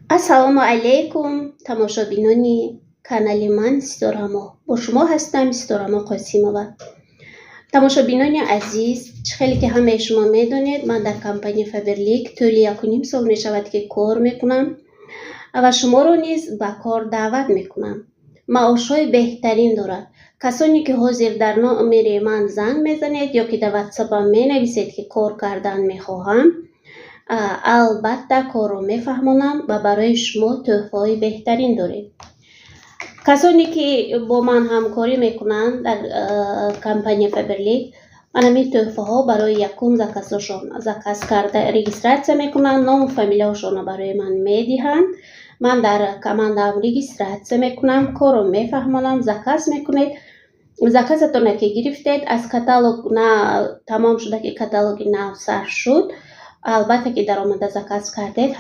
Ассалому алайкум, тамошобинони канали ман Ситорамо. Бо шумо ҳастам Ситорамо Қосимова. Тамошобинони азиз, чӣ хеле ки ҳамаи шумо медонед, ман дар компанияи Фаберлик тӯли 1,5 сол мешавад, ки кор мекунам ва шуморо низ ба кор даъват мекунам. Маошҳои беҳтарин дорад. Касоне ки ҳозир дар номери ман занг мезанед ё ки дар ватсапам менависед, ки кор кардан мехоҳам, албатта, корро мефаҳмонам ва барои шумо тӯҳфаҳои беҳтарин дорем. Касоне ки бо ман ҳамкорӣ мекунанд дар компания Фаберлик, ман ҳамин тӯҳфаҳо барои якум заказошон заказ карда регистрация мекунанд, ному фамилияҳошонро барои ман медиҳанд. Ман дар командаам регистрация мекунам, корро мефаҳмонам, заказ мекунед. Заказатонро ки гирифтед, аз каталог на тамом шуда, ки каталоги нав сар шуд, албатта, ки даромада заказ кардед.